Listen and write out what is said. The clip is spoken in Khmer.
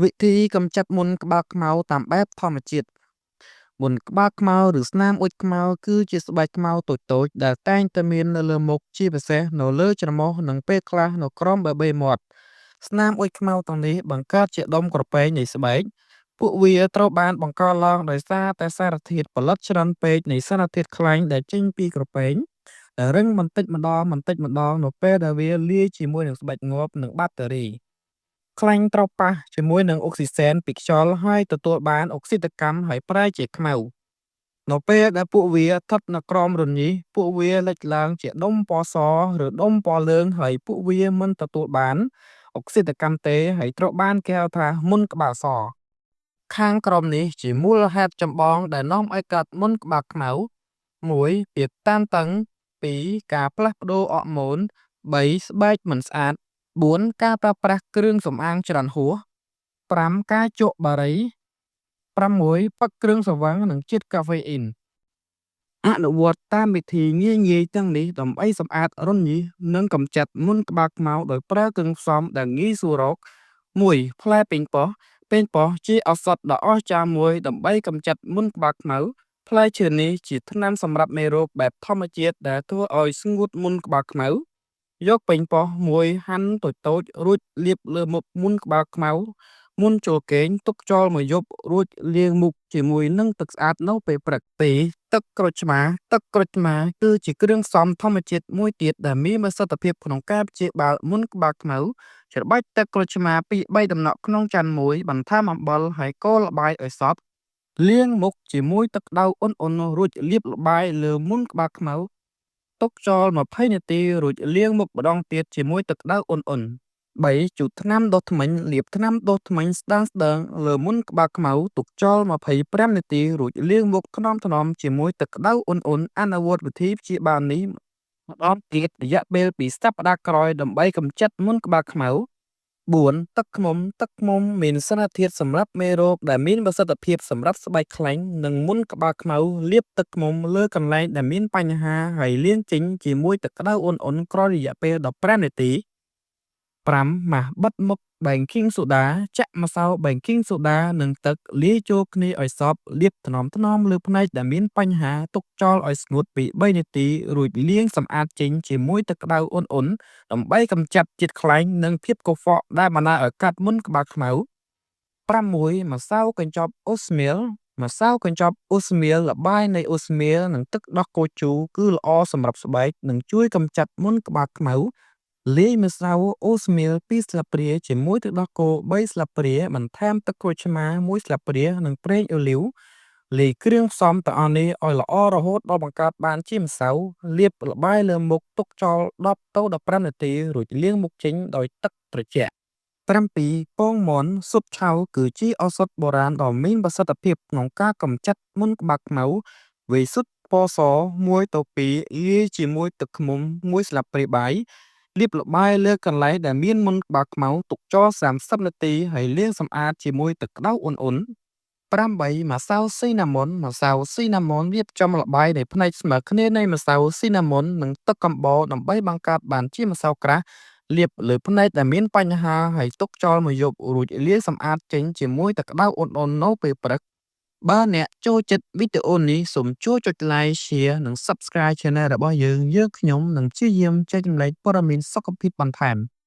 វិធីកម្ចាត់មុនក្បាលខ្មៅតាមបែបធម្មជាតិមុនក្បាលខ្មៅឬស្នាមអ៊ុជខ្មៅគឺជាស្បែកខ្មៅតូចៗដែលតែងតែមាននៅលើមុខជាពិសេសនៅលើច្រមុះនិងពេលខ្លះនៅក្រោមបេបេមាត់ស្នាមអ៊ុជខ្មៅទាំងនេះបង្កើតជាដុំក្រពែងនៃស្បែកពួកវាត្រូវបានបង្កឡើងដោយសារតែសារធាតុផលិតច្រើនពេកនៃសារធាតុខ្លាញ់ដែលចេញពីក្រពែងដែលរឹងបន្តិចម្ដងបន្តិចម្ដងនៅពេលដែលវាលាយជាមួយនឹងស្បែកងាប់និងបាក់តេរី ខ្លាញ់ត្រូវប៉ះជាមួយនឹងអុកស៊ីសែនពីខ្យល់ហើយទទួលបានអុកស៊ីតកម្មហើយប្រែជាខ្មៅនៅពេលដែលពួកវាស្ថិតនៅក្រោមរញីសពួកវាលេចឡើងជាដុំពណ៌សឬដុំពណ៌លឿងហើយពួកវាមិនទទួលបានអុកស៊ីតកម្មទេហើយត្រូវបានគេហៅថាមុនក្បាលសខាងក្រោមនេះជាមូលហេតុចម្បងដែលនាំឲ្យកើតមុនក្បាលខ្មៅ1ភាពតានតឹង2ការផ្លាស់ប្ដូរអរម៉ូន3ស្បែកមិនស្អាត4ការប្រើប្រាស់គ្រឿងសម្អាងច្រើនហួស5ការជក់បារី6ផឹកគ្រឿងស្រវឹងនិងជាតិកាហ្វេអ៊ីនអនុវត្តតាមវិធីងាយៗទាំងនេះដើម្បីសម្អាតរន្ធញើសនិងកម្ចាត់មុនក្បាលខ្មៅដោយប្រើគ្រឿងផ្សំដែលងាយស្រួលរក1ផ្លែប៉េងប៉ោះប៉េងប៉ោះជាឱសថដ៏អស្ចារ្យមួយដើម្បីកម្ចាត់មុនក្បាលខ្មៅផ្លែឈើនេះជាថ្នាំសម្រាប់មេរោគបែបធម្មជាតិដែលធ្វើឲ្យស្ងួតមុនក្បាលខ្មៅយកប៉េងប៉ោះមួយហាន់តូចៗរួចលាបលើមុខមុនក្បាលខ្មៅមុនចូលគេងទុកចោលមួយយប់រួចលាងមុខជាមួយនឹងទឹកស្អាតនៅពេលព្រឹក2ទឹកក្រូចឆ្មារទឹកក្រូចឆ្មារគឺជាគ្រឿងផ្សំធម្មជាតិមួយទៀតដែលមានប្រសិទ្ធភាពក្នុងការព្យាបាលមុនក្បាលខ្មៅច្របាច់ទឹកក្រូចឆ្មារ2-3តំណក់ក្នុងចានមួយបន្ថែមអំបិលហើយកូរល្បាយឲ្យសព្វលាងមុខជាមួយទឹកក្តៅអ៊ុនៗរួចលាបល្បាយលើមុនក្បាលខ្មៅទុកចោល20នាទីរួចលាងមុខម្ដងទៀតជាមួយទឹកក្តៅអ៊ុនៗ3ជូតថ្នាំដុសធ្មេញលាបថ្នាំដុសធ្មេញស្ដើងៗលើមុនក្បាលខ្មៅទុកចោល25នាទីរួចលាងមុខថ្នមៗជាមួយទឹកក្តៅអ៊ុនៗអនុវត្តវិធីព្យាបាលនេះម្ដងទៀតរយៈពេល2សប្តាហ៍ក្រោយដើម្បីកម្ចាត់មុនក្បាលខ្មៅ4ទឹកឃ្មុំទឹកឃ្មុំមានសារធាតុសម្រាប់មេរោគដែលមានប្រសិទ្ធភាពសម្រាប់ស្បែកខ្លាញ់និងមុនក្បាលខ្មៅលាបទឹកឃ្មុំលើកន្លែងដែលមានបញ្ហាហើយលាងចេញជាមួយទឹកក្តៅអ៊ុនៗក្រោយរយៈពេល15នាទី5ម៉ាស់បិទមុខ baking soda ចាក់ម្សៅ baking soda និងទឹកលាយចូលគ្នាឲ្យសព្វលាបថ្នមៗលើផ្នែកដែលមានបញ្ហាទុកចោលឲ្យស្ងួតពី3នាទីរួចលាងសម្អាតចេញជាមួយទឹកក្តៅអ៊ុនៗដើម្បីកម្ចាត់ជាតិខ្លែងនិងភាពកខ្វក់ដែលបណ្តាលឲ្យកើតមុនក្បាលខ្មៅ6ម្សៅកញ្ចប់អូស្មៀលម្សៅកញ្ចប់អូស្មៀលល្បាយនៃអូស្មៀលនិងទឹកដោះគោជូរគឺល្អសម្រាប់ស្បែកនិងជួយកម្ចាត់មុនក្បាលខ្មៅលាយម្សៅអូស្មៀល2ស្លាបព្រាជាមួយទឹកដោះគោ3ស្លាបព្រាបន្ថែមទឹកក្រូចឆ្មារ1ស្លាបព្រានិងប្រេងអូលីវលាយគ្រឿងផ្សំទាំងអស់នេះឲ្យល្អរហូតដល់បង្កើតបានជាម្សៅលាបល្បាយលើមុខទុកចោល10ទៅ15នាទីរួចលាងមុខចេញដោយទឹកត្រជាក់7ពងមាន់ស៊ុតឆៅគឺជាឱសថបុរាណដ៏មានប្រសិទ្ធភាពក្នុងការកម្ចាត់មុនក្បាលខ្មៅវាយស៊ុតពណ៌ស1ទៅ2លាយជាមួយទឹកឃ្មុំ1ស្លាបព្រាបាយលាបល្បាយលើកន្លែងដែលមានមុនក្បាលខ្មៅទុកចោល30នាទីហើយលាងសម្អាតជាមួយទឹកក្តៅអ៊ុនៗ8ម្សៅស៊ីណាមុនម្សៅស៊ីណាមុនរៀបចំល្បាយនៃផ្នែកស្មើគ្នានៃម្សៅស៊ីណាមុននិងទឹកកំបោរដើម្បីបង្កើតបានជាម្សៅក្រាស់លាបលើផ្នែកដែលមានបញ្ហាហើយទុកចោលមួយយប់រួចលាងសម្អាតចេញជាមួយទឹកក្តៅអ៊ុនៗនៅពេលព្រឹកបើអ្នកចូលចិត្តវីដេអូនេះសូមជួយចុច Like Share និង Subscribe Channel របស់យើងយើងខ្ញុំនឹងព្យាយាមចែករំលែកព័ត៌មានសុខភាពបន្ថែម។